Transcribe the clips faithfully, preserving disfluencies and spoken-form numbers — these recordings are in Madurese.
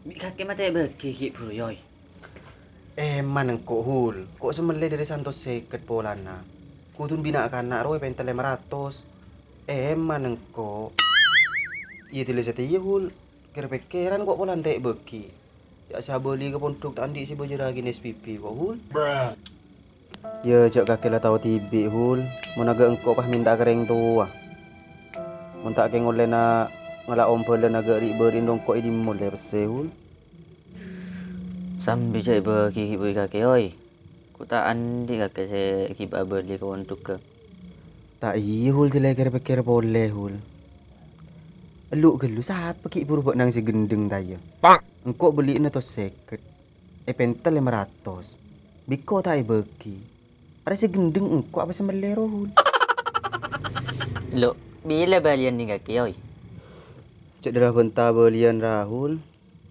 Bi' kakè matè bâgi ghi' buru, Yoy. Èman engko', Hul. Ko' sè mellè dâri santos sèket polana. Kodun bi' na'-kana' rowa èpènta lèma ratos. Èman engko'. Iyâ, dâlâ satèya, Hul. Kèr-pèkkèran ko' pola entè' bâgi. Jhâ' sè abâli ka pondhuk ta' andi' sè bâjârraghi S P P ko', Hul. Yâ, jhâ' kakè la tao dhibi', Hul. Mon aghâ' engko' pas mènta ka rèng towa. Mon ta' kèng ollèna ngala' ombhâlân aghâ' ri'-bâri'na rongko' è dimma ollè pèssè, Hul. Sambi jhâ' èbâgi ghi' bui kakè, oy. Ko' ta' andi' kakè sè èghibâ abâli ka pondhugghâ. Ta' iyâ, Hul, dilèkèr-pèkkèr polè, Hul. Elu' ghâllu, sapa ghi' buru bâ'na sè ghendheng, ta' iyâ? Engko' bellina tos sèket. Èpènta lèma ratos. Bi' ko' ta' èbâgi. Arè sè ghendheng engko' apa sè mellè rowa, Hul? Lo, bilâ bâliyân nèng kakè, oy? Cè' dârâ bânta bâliyân, Rahul.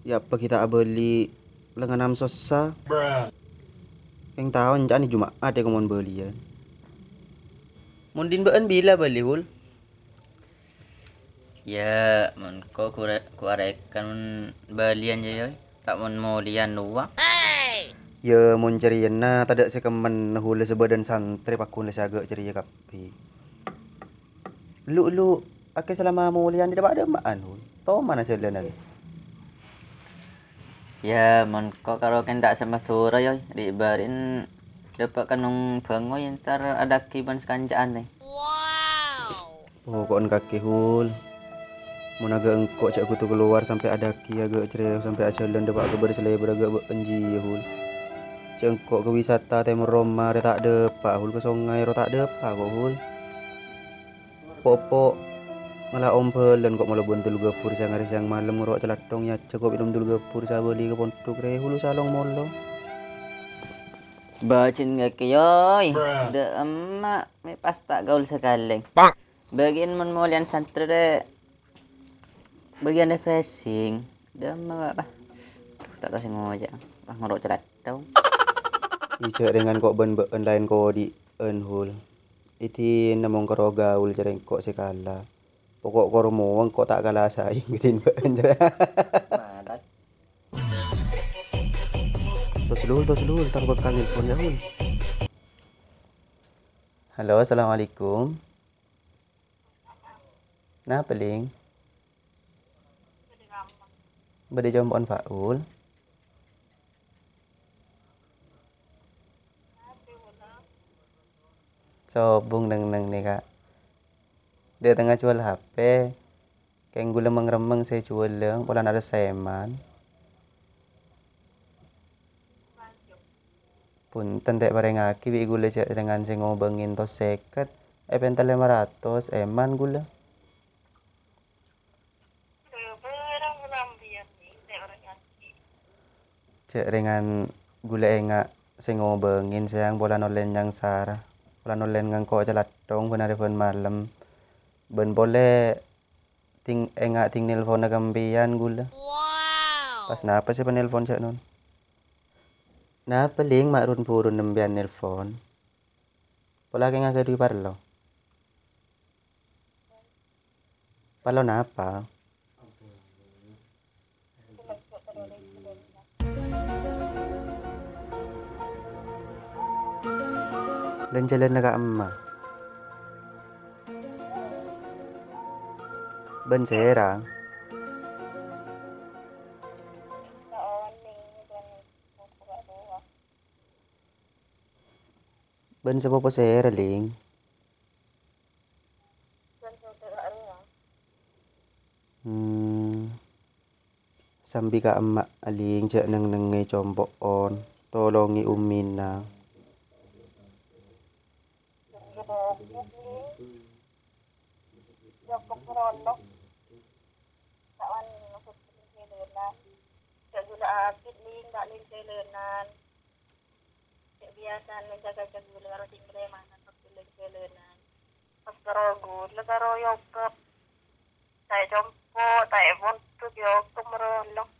Yâ, apa ghi' ta' abâli lengngan am sossa. Kèng taon ca'na Juma'at è komon bâliyân. Mon dhin bâ'ân bilâ bâli, Hul? Yâ, mon ko' kure-, kuarèkan mon bâliyân, yâ, yâ. Ta' mon molèyan rowa. Yâ, mon jârèyana tadâ' sè kemmen, Hul, sè bâdân santrè pagghun la sè aghâ' jârèya kabbhi. Lu-lu, akè salama molèyan dâpa' dâmma'an, Hul. Tomana jhâlânan. Yâ, mon ko' karo kènta' sè Madhurâ, yâ, ri'-bâri'na dâpa' kennong bângoy, entar adâghi bân sakanca'an, yâ. Poko'en kakè, Hul. Mon aghâ' engko' jhâ' kodhu kalowar sampè' adâghi, aghâ' jârèya sampè' ajhâlân dâpa' ka bârâs lèbâr aghâ' bâ'ân jiyâ, Hul. Jhâ' engko' ka wisata tèmor roma rè ta' dâpa', Hul, ka songay ro ta' dâpa' ko', Hul. Po'-po' ngala' ombhâlân ko' molo bân Dul Gabur sèyang arè sèyang malem ngoro' calathong nyajâ ko' bân Dul Gabur sè abâli ka pondhuk rè, Hul, salong molo. Bâjâna kakè, yoy. Dâ' emma' mè' pas ta' gaul sakalè. Bâgiyân mon molèyan santrè rè, bâgiyân refreshing. Dâ' emma', Pak, Pak. Duh, ta' tao sè ngoca'. Pas ngoro' calathong. Ijâ' rèngan ko' bân bâ'ân laèn kodi'ân, Hul. Idina mon karo gaul jârèya engko' sè kala. Poko' kor mowa engko' ta' kala saèng dhin bâ'ân jârèya. Marat. Tos, Lul, tos, Lul, tang bhâkal nelpon, yâ, Hul. Halo, assalamualaikum. Napa, Ling? Bâdâ compo'na Faul. Sobung neng-neng nèka. Dâ' tengnga juwâl H P. Kèng ghulâ meng-remmeng sè juwâlân polana ressèman. Bhunten, ta' èparèngaghi bi' ghulâ jhâ' rèngan sè ngobângè entos sèket, èpènta lèma ratos, èman ghulâ. Jhâ' rèngan ghulâ ènga' sè ngobângè sèyang polana ollèna nyangsara, polana ollèna ngangko' calathong bân arè bân malem, bân polè ding-, ènga' ding nelponna ka empèyan ghulâ. Pas napa sè panelpon jhâ' non? Napa, Ling, ma' run-burun empèyan nelpon? Pola kèng aghâdhuwi parlo? Parlo napa? Lan-jhâlânna ka'emma. Bân sèra? Bân sapopo sèra, Ling? Hmm. Sambi ka'emma, Ling, jhâ' neng-nengngè compo'on, tolongè ummina. Cè' biyasana jâgâ-jâgâ ghulâ karo sè mèlè mangan pas ghulâ jhâlânan. Pas karo ghulâ karo Yokep. Ta' è compo', ta' è pondhuk, Yokep marolong.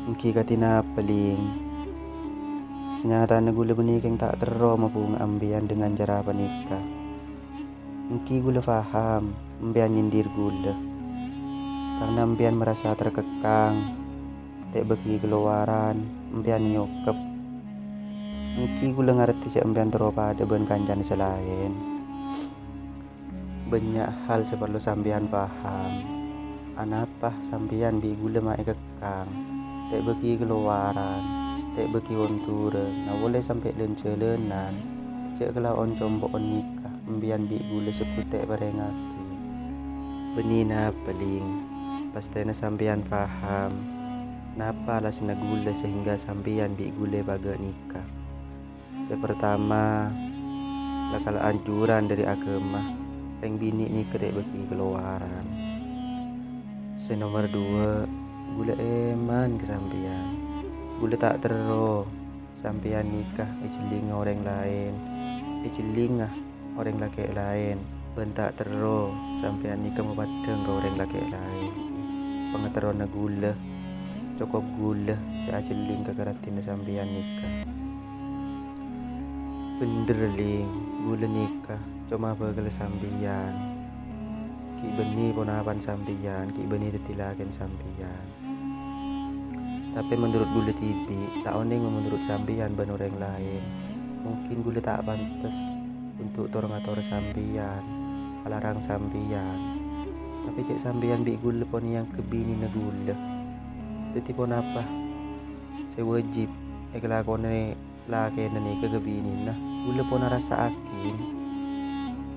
Èngghi kadhi napa, Ling? Sanyatana ghulâ bânnè kèng ta' terro mabhunga empèyan dengan cara panèka. Èngghi ghulâ paham, empèyan nyindir ghulâ. Karna empèyan marasa terkekang. ta' èbâghi kalowaran, empèyan èokep. Èngghi kaulâ ngartè jhâ' empèyan terro padâ bân kancana sè laèn. Bânnya' hal sè parlo sampèyan paham. Anapa sampèyan bi' kaulâ ma' èkèkkang, ta' èbâghi kalowaran, ta' èbâghi onduran, na polè sampè' lan-jhâlânan, jhâ' kalaon compo'on nèka empèyan bi' kaulâ sè ghu ta' èparèngaghi. Bânnè napa, Lèng? Pastèna sampèyan paham napa alasanna kaulâ sehingga sampèyan bi' kaulâ èpaghâ' nèka. Sè partama, la kala anjuran dhâri aghâma, rèng binè' nèka ta' èbâghi kalowaran. Sè nomer duwâ', kaulâ èman ka sampèyan. Kaulâ ta' terro sampèyan nèka èjhellinga orèng laèn, èjhellinga orèng lakè' laèn, bân ta' terro sampèyan nèka mapaddhâng ka orèng lakè' laèn. Pangaterrona kaulâ, cokop kaulâ sè ajhelling ka karabhina sampèyan nèka. Bhendher, Lèng, kaulâ nèka coma bhâkal sampèyan. Ghi' bânnè ponapa'an sampèyan, ghi' bânnè dhâddhi lakèna sampèyan. Tapè menurut kaulâ dhibi', ta' onèng menurut sampèyan bân orèng laèn. Mungkin kaulâ ta' pantes untuk tor-ngator sampèyan, alarang sampèyan. Tapè jhâ' sampèyan bi' kaulâ pon èangghep binèna kaulâ. Dhâddhi ponapa sè wajib èkalakonè lakèna nèka ka binèna, kaulâ pon arassa'aghi.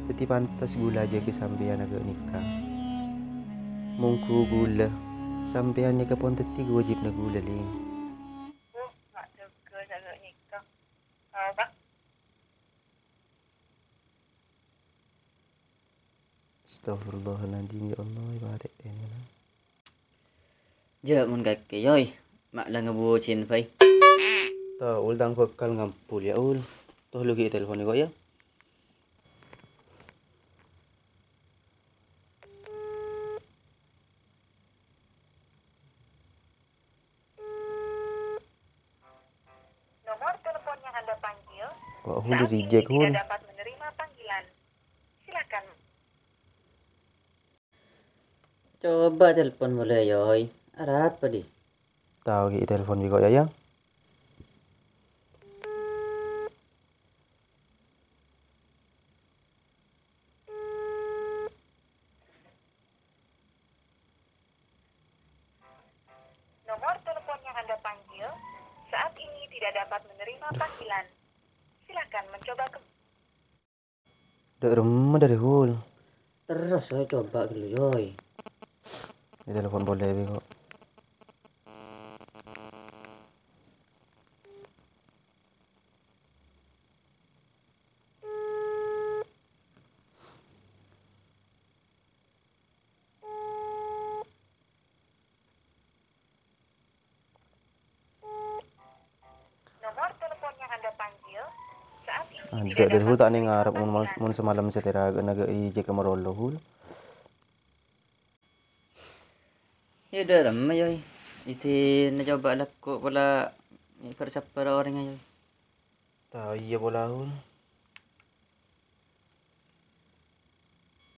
Dhâddhi pantes kaulâ ajâgâ sampèyan aghâ' nèka. Mongghu kaulâ, sampèyan nèka pon dhâddhi kawajibhânna kaulâ, Lèng. Astagfirullahaladzim, ya Allah, ya Fatih, ini lah. Jhâ' mon kakè, Yoy. Ma' la ngabucin, Fai. Ta', Ul, tang bhâkal ngampul, ya, Ul. Toh, lu ghi' telpon kok, ya. Nomor telepon yang Anda panggil Kok aku saat ini di-reject, tidak Hul? Dapat menerima panggilan. Silakan. Coba telepon boleh, Yoy. Arapa, di? Tao ghi' telepon bi' kok, ya, ya. Nomor telepon yang Anda panggil saat ini tidak dapat menerima panggilan. Silakan mencoba ke- Dâ' remma dhâri Hul. Terros, Yoy, coba ghâllu, Yoy. Ditelepon polè bi' kok. Nomor telepon yang Anda panggil saat ini Adâ' tidak dhâri dapat Hul ta' neng menerima ngarep mon mal-, panggilan. Mon samalem sè tèra ghi' na ghi' jhâ' ka Marolo, Hul. Ya, dâ' remma, Yoy. Idina coba lakko' pola, ya, ghâr sabbhâr orèngnga, Yoy. Tao iyâ pola, Hul.